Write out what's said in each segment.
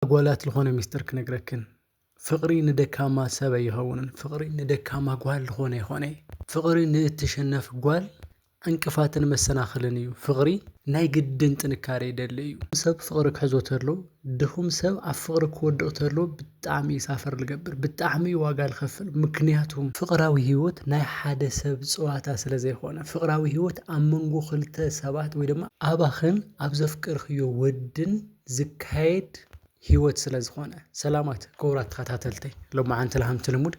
ኣጓላት ዝኾነ ሚስጥር ክነግረክን። ፍቕሪ ንደካማ ሰብ ኣይኸውንን። ፍቕሪ ንደካማ ጓል ዝኾነ ይኾነ። ፍቕሪ ንእትሸነፍ ጓል ዕንቅፋትን መሰናኽልን እዩ። ፍቕሪ ናይ ግድን ጥንካሬ ይደሊ እዩ። ሰብ ፍቕሪ ክሕዞ ተሎ፣ ድኹም ሰብ ኣብ ፍቕሪ ክወድቕ ተሎ ብጣዕሚ እዩ ሳፈር ልገብር፣ ብጣዕሚ እዩ ዋጋ ልኸፍል። ምክንያቱም ፍቕራዊ ህይወት ናይ ሓደ ሰብ ጸዋታ ስለ ዘይኮነ፣ ፍቕራዊ ህይወት ኣብ መንጎ ክልተ ሰባት ወይ ድማ ኣባኽን ኣብ ዘፍቀርክዮ ወድን ዝካየድ ህይወት ስለ ዝኾነ። ሰላማት ክቡራት ተኸታተልተይ፣ ሎማዓንቲ ልሃምቲ ልሙድ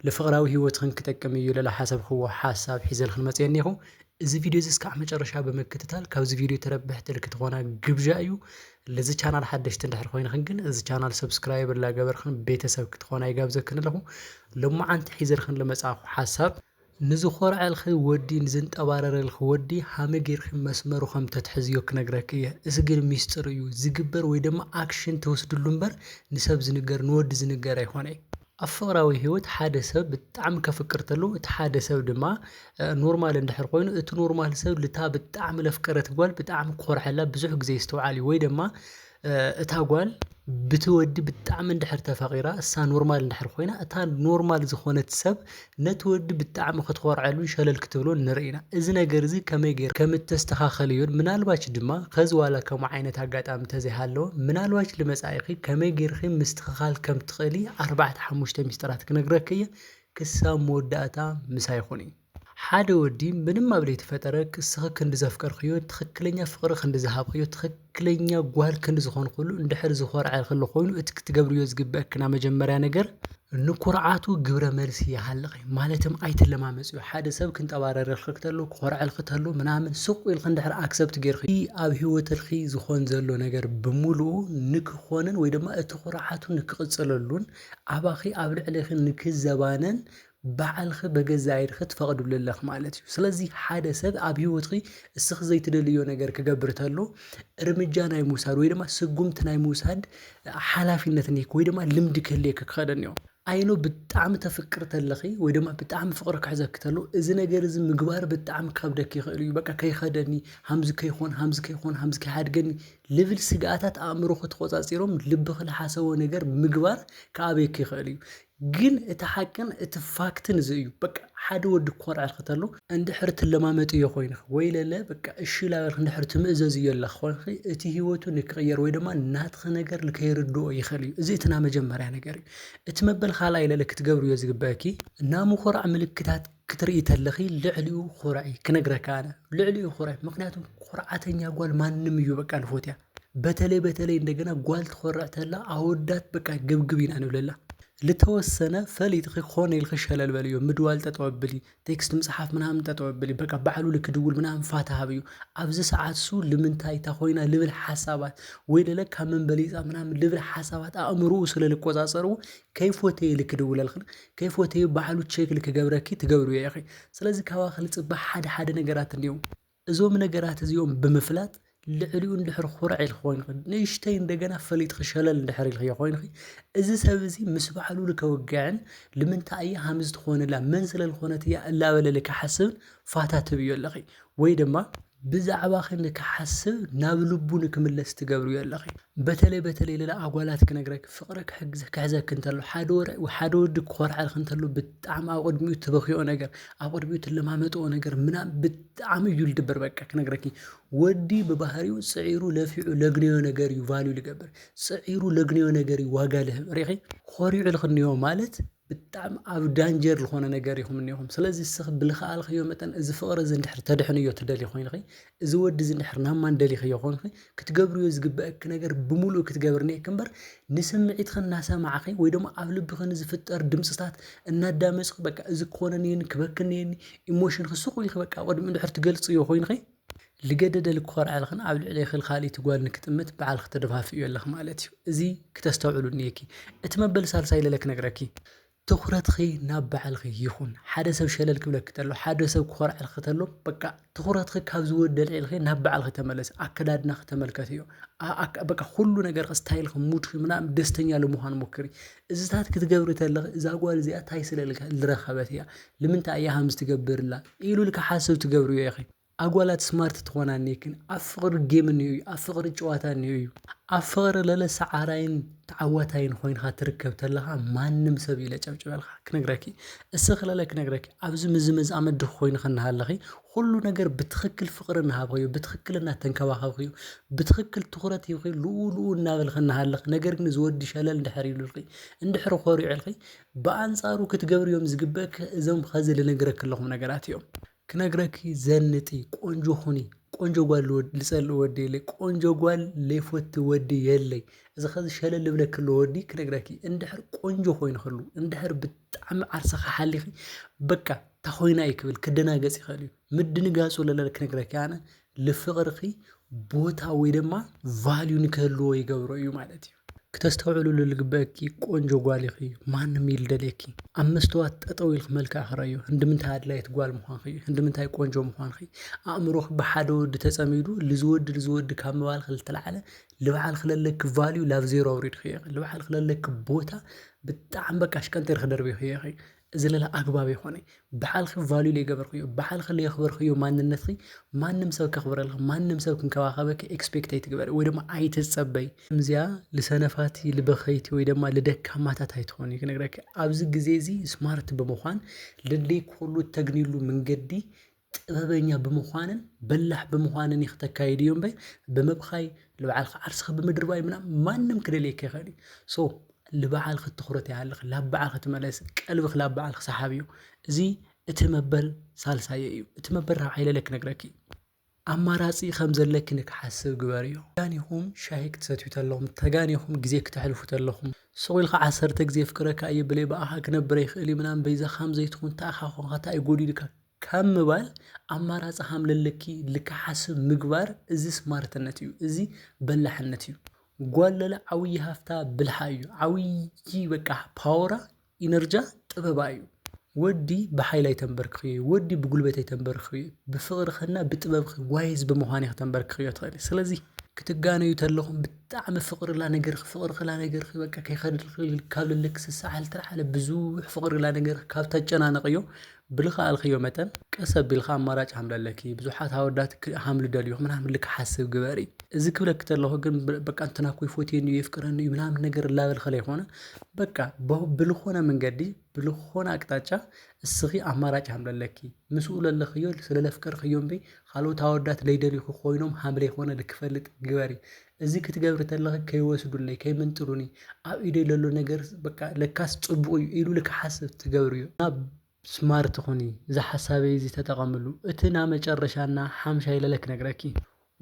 ልፍቕራዊ ህይወትኽን ክጠቅም እዩ ለላ ሓሰብክዎ ሓሳብ ሒዘልኽን መፅየ እኒኹ። እዚ ቪድዮ እዚ እስካዕ መጨረሻ ብምክትታል ካብዚ ቪድዮ ተረብሕቲ ልክትኾና ግብዣ እዩ። ለዚ ቻናል ሓደሽቲ እንድሕር ኮይንኽን ግን እዚ ቻናል ሰብስክራይብ ላገበርኽን ቤተሰብ ክትኾና ይጋብዘክን ኣለኹ። ሎማዓንቲ ሒዘልኽን ልመፃእኹ ሓሳብ ንዝኾርዐልኺ ወዲ፣ ንዝንጠባረረልኺ ወዲ ሃመ ጌርኺ መስመሩ ከም ተትሕዝዮ ክነግረኪ እየ። እዚ ግን ሚስጥር እዩ። ዝግበር ወይ ድማ ኣክሽን ትወስድሉ እምበር ንሰብ ዝንገር፣ ንወዲ ዝንገር ኣይኮነ። ኣብ ፍቕራዊ ህይወት ሓደ ሰብ ብጣዕሚ ከፍቅር ተሎ፣ እቲ ሓደ ሰብ ድማ፣ እ፣ ኖርማል እንድሕር ኮይኑ፣ እቲ ኖርማል ሰብ ልታ ብጣዕሚ ለፍቀረት ጓል ብጣዕሚ ክኾርሐላ ብዙሕ ግዜ ይስተውዓል እዩ። ወይ ድማ፣ እ፣ እታ ጓል ብቲ ወዲ ብጣዕሚ እንድሕር ተፋቒራ፣ እሳ ኖርማል እንድሕር ኮይና፣ እታ ኖርማል ዝኾነት ሰብ ነቲ ወዲ ብጣዕሚ ክትኾርዐሉን ሸለል ክትብሎን ንርኢ ኢና። እዚ ነገር እዚ ከመይ ገይሩ ከም እተስተኻኸልዮን፣ ምናልባች ድማ ከዚ ዋላ ከምኡ ዓይነት ኣጋጣሚ እንተዘይሃለወ፣ ምናልባች ልመጻኢኺ ከመይ ገይርኺ ምስትኽኻል ከም ትኽእሊ ኣርባዕተ ሓሙሽተ ሚስጥራት ክነግረኪ እየ። ክሳብ መወዳእታ ምሳይ ኩኒ። ሓደ ወዲ ምንም ኣብ ለይተፈጠረ፣ እስኺ ክንዲ ዘፍቀርክዮ፣ ትኽክለኛ ፍቕሪ ክንዲ ዝሃብክዮ፣ ትኽክለኛ ጓል ክንዲ ዝኾንክሉ እንድሕር ዝኾርዐልክሉ ኮይኑ፣ እቲ ክትገብርዮ ዝግበእክና መጀመርያ ነገር፣ ንኩርዓቱ ግብረ መልሲ ይሃልኺ። ማለትም ኣይትለማመፅዮ። ሓደ ሰብ ክንጠባረረልኪ ተሎ፣ ክኾርዐልኪ ተሎ ምናምን ሱቕ ኢልኪ እንድሕር ኣክሰፕት ጌርኪ፣ እቲ ኣብ ህይወትልኪ ዝኾን ዘሎ ነገር ብምሉኡ ንክኾንን ወይ ድማ እቲ ኩርዓቱ ንክቕፅለሉን ኣባኺ ኣብ ልዕሌኺ ንክዘባነን ባዕልኺ በገዛ ኢድኺ ትፈቕድሉ ኣለኺ ማለት እዩ። ስለዚ ሓደ ሰብ ኣብ ህይወትኺ እስኺ ዘይትደልዮ ነገር ክገብር ተሎ እርምጃ ናይ ምውሳድ ወይ ድማ ስጉምቲ ናይ ምውሳድ ሓላፊነት እኒሄኪ ወይ ድማ ልምዲ ክህልየኪ ክኸደን እዮ። ኣይኖ ብጣዕሚ ተፍቅር ተለኺ ወይ ድማ ብጣዕሚ ፍቕሪ ክሕዘኪ ተሎ እዚ ነገር እዚ ምግባር ብጣዕሚ ክኸብደኪ ይኽእል እዩ። በቃ ከይኸደኒ፣ ሃምዚ ከይኾን፣ ሃምዚ ከይኾን፣ ሃምዚ ከይሓድገኒ ልብል ስግኣታት ኣእምሮኺ ተቖጻጺሮም ልብኺ ልሓሰቦ ነገር ምግባር ክኣብየኪ ይኽእል እዩ። ግን እቲ ሓቅን እቲ ፋክትን እዚ እዩ። በቃ ሓደ ወዲ ክኾርዐልኪ ተሎ እንድሕር ትለማመጥዮ ኮይንኺ ወይ ለለ በቃ እሺ ላበልኪ እንድሕር ትምእዘዝዮ ኣለኺ ኮይንኺ እቲ ህይወቱ ንክቕየር ወይ ድማ ናትኺ ነገር ንከይርድኦ ይኽእል እዩ። እዚ እቲ ናይ መጀመርያ ነገር እዩ። እቲ መበል ካልኣይ ለለ ክትገብርዮ ዝግበእኪ ናይ ምኹራዕ ምልክታት ክትርኢ ተለኺ ልዕሊኡ ኹርዒ ክነግረካ ኣነ። ልዕሊኡ ኹርዒ። ምክንያቱ ኩርዓተኛ ጓል ማንም እዩ በቃ ልፎትያ። በተለይ በተለይ እንደገና ጓል ትኾርዕ ተላ ኣወዳት በቃ ግብግብ ኢና ንብለላ። ልተወሰነ ፈሊጥኺ ኮነ ኢልኺ ሸለል በልዮ። ምድዋል ጠጠው ኣብሊ፣ ቴክስት ምጽሓፍ ምናምን ጠጠው ኣብሊ። በቃ ባዕሉ ልክድውል ምናምን ፋታ ሃብዩ። ኣብዚ ሰዓት እሱ ልምንታይ እታ ኮይና ልብል ሓሳባት ወይ ለለ ካብ መን በሊጻ ምናምን ልብል ሓሳባት ኣእምሮኡ ስለ ልቆጻጸርዎ ከይፎተየ ልክድውለልኽን ከይፎተየ ባዕሉ ቼክ ልክገብረኪ ትገብርዮ ኢኺ። ስለዚ ካባኺ ልጽባሕ ሓደ ሓደ ነገራት እንድዮም። እዞም ነገራት እዚኦም ብምፍላጥ ልዕሊኡ እንድሕር ኹርዕ ኢልኺ ኮይንኺ ንእሽተይ እንደገና ፈሊጥኺ ሸለል እንድሕር ኢልኽዮ ኮይንኺ እዚ ሰብ እዚ ምስ ባዕሉ ልከውግዕን ልምንታይ እያ ሃምዚ ትኾንላ መን ስለ ልኾነት እያ እላበለ ልክሓስብን ፋታ ትብዮ ኣለኺ ወይ ድማ ብዛዕባኺ ንክሓስብ ናብ ልቡ ንክምለስ ትገብርዮ ኣለኺ። በተለይ በተለይ ሌላ ኣጓላት ክነግረኪ ፍቕሪ ክሕግዘ ክሕዘኪ እንተሎ ሓደ ወረ ሓደ ወዲ ክኾርዐልኪ እንተሎ ብጣዕሚ ኣብ ቅድሚኡ ትበኽዮ ነገር ኣብ ቅድሚኡ ትለማመጥኦ ነገር ምናምን ብጣዕሚ እዩ ልድብር በቃ ክነግረኪ ወዲ ብባህሪኡ ጽዒሩ ለፊዑ ለግነዮ ነገር እዩ ቫልዩ ልገብር ጽዒሩ ለግነዮ ነገር እዩ ዋጋ ልህብ ሪኺ ኮሪዑ ልኽንዮ ማለት ብጣዕሚ ኣብ ዳንጀር ዝኾነ ነገር ኢኹም እኒኹም። ስለዚ እስኺ ብልኽኣልኽዮ መጠን እዚ ፍቕሪ እዚ እንድሕር ተድሕንዮ ትደሊ ኮይንኺ፣ እዚ ወዲ እዚ እንድሕር ናማን ደሊኽዮ ኮይንኺ፣ ክትገብርዮ ዝግበአኪ ነገር ብምሉእ ክትገብር እኒአኪ እምበር ንስምዒትኺ እናሰማዕኺ ወይ ደሞ ኣብ ልብኺ ንዝፍጠር ድምፅታት እናዳመፅኺ በቃ እዚ ክኾነኒ እየኒ ክበክኒ እየኒ ኢሞሽንኺ ሱቕ ኢልኺ በቃ ኣብ ቅድሚኡ እንድሕር ትገልፅዮ ኮይንኺ ልገደደ ልኮርዐልኽን ኣብ ልዕሌኺ ልኻልእቲ ጓል ንክጥምት በዓልኺ ተደፋፍእዮ ኣለኺ ማለት እዩ። እዚ ክተስተውዕሉ እኒአኪ። እቲ መበል ሳልሳይ ለለ ክነግረኪ። ትኹረትኺ ናብ ባዕልኺ ይኹን። ሓደ ሰብ ሸለል ክብለኪ ተሎ፣ ሓደ ሰብ ክኾርዐልኪ ተሎ፣ በቃ ትኹረትኺ ካብ ዝወደ ልዒልኺ ናብ ባዕልኺ ተመለሲ። ኣከዳድናኺ ተመልከትዮ። ኣ- ኣካ- በቃ ኩሉ ነገርኺ፣ ስታይልኺ፣ ሙድኺ ምናምን ደስተኛ ለምዃን ሞክሪ። እዚታት ክትገብሪ ተለኺ እዛ ጓል እዚኣ ታይ ስለ ልከ- ልረኸበት እያ? ልምንታይ እያ ሃምዚ ትገብርላ? ኢሉ ልክሓስብ ትገብርዮ ኢኺ። ኣጓላት ስማርት ትኾና እኒክን ኣብ ፍቕሪ ጌም እኒኦ እዩ፣ ኣብ ፍቕሪ ጨዋታ እኒኦ እዩ። ኣብ ፍቕሪ ለለ ሰዓራይን ተዓዋታይን ኮይንካ ትርከብ ተለኻ ማንም ሰብ እዩ ለጨብጭበልካ። ክነግረኪ እስኺ ለለ ክነግረኪ ኣብዚ ምዝመዝ ኣመድኺ ኮይንኺ እናሃለኺ ኩሉ ነገር ብትኽክል ፍቕሪ እናሃብኽዮ፣ ብትኽክል እናተንከባኸብኽዮ፣ ብትኽክል ትኹረት ሂብኺ ልኡ ልኡ እናበልኺ እናሃለኺ ነገር ግን እዚ ወዲ ሸለል እንድሕር ኢሉልኺ እንድሕር ኮሪዑልኺ ብኣንጻሩ ክትገብርዮም ዝግበእኪ እዞም ኸዚ ልነግረኪ ኣለኹም ነገራት እዮም። ክነግረኪ ዘንጢ ቆንጆ ኩኒ። ቆንጆ ጓል ልወድ- ልጸልእ ወዲ የለይ። ቆንጆ ጓል ለይፈቲ ወዲ የለይ። እዚ ኸዚ ሸለል ልብለኪ ኣሎ ወዲ ክነግረኪ እንድሕር ቆንጆ ኮይኑ ከሉ እንድሕር ብጣዕሚ ዓርስኻ ሓሊኺ በቃ እታ ኮይና እዩ ክብል ክደናገጽ ይኽእል እዩ። ምድንጋጹ ለለ ክነግረኪ ኣነ ልፍቕርኺ ቦታ ወይ ድማ ቫልዩ ንክህልዎ ይገብሮ እዩ ማለት እዩ። ክተስተውዕሉሉ ልግበእኪ ቆንጆ ጓል ኢኺ። ማንም እዩ ልደልየኪ። ኣብ መስተዋት ጠጠው ኢልኪ መልክዕኺ ረእዮ። ህንዲ ምንታይ ኣድላይት ጓል ምዃንኺ እዩ። ህንዲ ምንታይ ቆንጆ ምዃንኺ። ኣእምሮኺ ብሓደ ወዲ ተጸሚዱ ልዝወዲ ልዝወዲ ካብ ምባልኺ ልተላዕለ ልባዕልኺ ለለኪ ቫልዩ ላብ ዜሮ ኣውሪድኺዮ ኢኺ። ልባዕልኺ ለለኪ ቦታ ብጣዕሚ በቃ ሽቀንጢር ክደርብኺዮ ኢኺ። እዚ ለለ ኣግባብ ይኾነ። ባዕልኺ ቫልዩ ለይገበርኽዮ፣ ባዕልኺ ለየኽበርኽዮ ማንነትኺ ማንም ሰብ ከኽብረልኺ፣ ማንም ሰብ ክንከባኸበኪ ኤክስፔክት ኣይትግበሪ ወይ ድማ ኣይትጸበይ። እዚኣ ልሰነፋቲ፣ ልበኸይቲ ወይ ድማ ልደካማታት ኣይትኾኒ ክነግረኪ። ኣብዚ ግዜ እዚ ስማርት ብምዃን ልድሌ ኩሉ እተግኒሉ መንገዲ ጥበበኛ ብምዃንን በላሕ ብምዃንን እዩ ክተካይድ እዩ እምበር ብምብኻይ ልባዕልኺ ዓርስኺ ብምድርባይ ምናምን ማንም ክደልየኪ ይኽእል እዩ። ሶ ልባዕልኺ ትኹረት ይሃልኺ፣ ላብ ባዕልኺ ትመለሲ፣ ቀልብኺ ላብ ባዕልኺ ሰሓብዮ። እዚ እቲ መበል ሳልሳዮ እዩ። እቲ መበል ራብዓይ ለለ ክነግረኪ ኣማራጺ ከም ዘለኪ ንክሓስብ ግበርዮ። ተጋኒኹም ሻሂ ክትሰትዩ ተለኹም፣ ተጋኒኹም ግዜ ክተሕልፉ ተለኹም፣ ስቕ ኢልካ ዓሰርተ ግዜ የፍቅረካ እየ ብለይ ብኣኻ ክነብር ኣይኽእል እዩ ምናምን በይዛኻ ከም ዘይትኹን ተኣኻ ኮንካ እንታይ እዩ ጎዲሉካ ካብ ምባል ኣማራጺ ሃምለለኪ ልክሓስብ ምግባር እዚ ስማርትነት እዩ። እዚ በላሕነት እዩ። ጓል ለለ ዓብዪ ሃፍታ ብልሓ እዩ። ዓብዪ በቃ ፓወራ ኢነርጃ ጥበባ እዩ። ወዲ ብሓይሊ ኣይተንበርክኽዮ፣ ወዲ ብጉልበት ኣይተንበርክኽዮ፣ ብፍቕርኽና ብጥበብኺ ዋይዝ ብምዃን ኢኺ ተንበርክኽዮ ትኽእሊ። ስለዚ ክትጋነዩ ተለኹም ብጣዕሚ ፍቕሪ ላ ነገርኺ ፍቕርኺ ላ ነገርኺ በቃ ከይኸድልኺ ካብ ልልክ ስሳዓል ትልዓለ ብዙሕ ፍቕሪ ላ ነገርኺ ካብ ተጨናነቕዮ ብልኽኣልኽዮ መጠን ቀስ ኣቢልካ ኣማራጭ ሃምለለኪ። ብዙሓት ኣወዳት ክ- ሃምሉ ደልዩ ምናምን ልክ ሓስብ ግበሪ። እዚ ክብለኪ ተለኹ ግን ብ- በቃ እንትና እኮ ይፎትየኒ እዩ የፍቅረኒ እዩ ምናምን ነገር ላበልኸ ለይኮነ በቃ ብ- ብልኾነ መንገዲ ብልኾነ ኣቅጣጫ እስኺ ኣማራጭ ሃምለለኪ። ምስኡ ለለኽዮ ስለለፍቀርኽዮ እምበይ ካልኦት ኣወዳት ለይደልዩኺ ኮይኖም ሃምለይ ኮነ ልክፈልጥ ግበሪ። እዚ ክትገብሪ ተለኺ ከይወስዱለይ ከይምንጥሉኒ ኣብ ኢደይ ለሎ ነገር በቃ ለካስ ጽቡቕ እዩ ኢሉ ልክሓስብ ትገብርዮ ናብ ስማርት ኩኒ። እዚ ሓሳበይ እዚ ተጠቐምሉ። እቲ ና መጨረሻና ሓምሻይ ለለ ክነግረኪ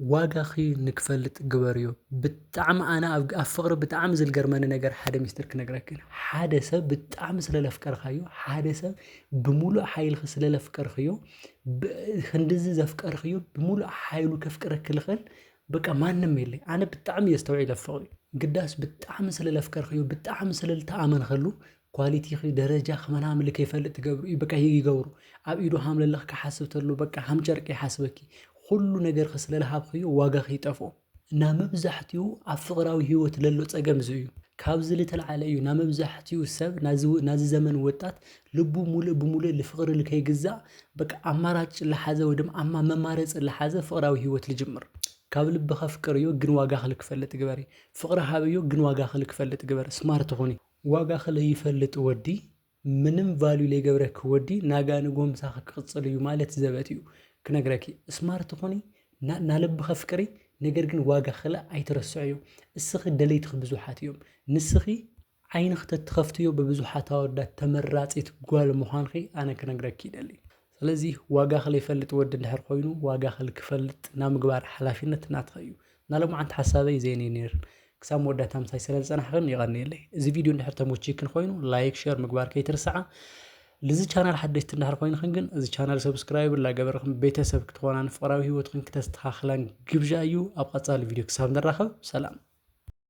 ዋጋኺ ንክፈልጥ ግበርዮ። ብጣዕሚ ኣነ ኣብ ኣብ ፍቕሪ ብጣዕሚ ዝልገርመኒ ነገር ሓደ ሚስጥር ክነግረክን ሓደ ሰብ ብጣዕሚ ስለ ለፍቀርካዮ ሓደ ሰብ ብምሉእ ሓይልኺ ስለ ለፍቀርክዮ ብ- ክንድዚ ዘፍቀርክዮ ብምሉእ ሓይሉ ከፍቅረኪ ልኽእል በቃ ማንም የለይ። ኣነ ብጣዕሚ እየ ኣስተውዒለ ፍቕሪ ግዳስ ብጣዕሚ ስለ ለፍቀርክዮ ብጣዕሚ ስለ ልተኣመንከሉ ኳሊቲኺ ደረጃ ክመናምሊ ከይፈልጥ ትገብሩ እዩ በቃ ይገብሩ ኣብ ኢዱ ሃም ለለኽ ክሓስብ ተሎ በቃ ሃም ጨርቂ ይሓስበኪ ኩሉ ነገርኺ ስለ ልሃብክዮ ዋጋኺ ይጠፍኦ። እና መብዛሕትኡ ኣብ ፍቕራዊ ህይወት ለሎ ጸገም እዚ እዩ። ካብዚ ልተልዓለ እዩ ናብ መብዛሕትኡ ሰብ ናዚ ዘመን ወጣት ልቡ ሙሉእ ብሙሉእ ልፍቕሪ ልከይግዛእ በቃ ኣማራጭ ልሓዘ ወይ ድማ ኣማ መማረፂ ልሓዘ ፍቕራዊ ህይወት ልጅምር። ካብ ልቢ ከፍቅር እዮ ግን ዋጋ ክልክፈልጥ ግበሪ። ፍቕሪ ሃብ እዮ ግን ዋጋ ክልክፈልጥ ግበሪ። ስማርት ኩኒ። ዋጋ ክለይፈልጥ ወዲ ምንም ቫልዩ ለይገብረኪ ወዲ ናጋ ንጎ ምሳኺ ክቕጽል እዩ ማለት ዘበት እዩ ክነግረኪ። ስማርት ኩኒ፣ ና- ናልብኺ ኣፍቅሪ፣ ነገር ግን ዋጋ ክለ ኣይትረስዕዮ። እስኺ ደለይትኺ ብዙሓት እዮም። ንስኺ ዓይንኺ ተትኸፍትዮ ብብዙሓት ኣወዳት ተመራጺት ጓል ምዃንኺ ኣነ ክነግረኪ ይደሊ። ስለዚ ዋጋ ክለይፈልጥ ወዲ እንድሕር ኮይኑ ዋጋ ክልክፈልጥ ናብ ምግባር ሓላፊነት ናትኺ እዩ። ናሎማዓንቲ ሓሳበይ ዘይነይ ነይር። ክሳብ መወዳእታ ምሳይ ስለ ዝጸናሕክን የቐንየለይ። እዚ ቪድዮ እንድሕር ተመችይክን ኮይኑ ላይክ፣ ሸር ምግባር ከይትርስዓ። ልዚ ቻናል ሓደሽቲ እንድሕር ኮይንክን ግን እዚ ቻናል ሰብስክራይብ ላገበርክን ቤተሰብ ክትኾናን ፍቕራዊ ህይወትክን ክተስተኻኽላን ግብዣ እዩ። ኣብ ቀጻሊ ቪድዮ ክሳብ ንራኸብ ሰላም።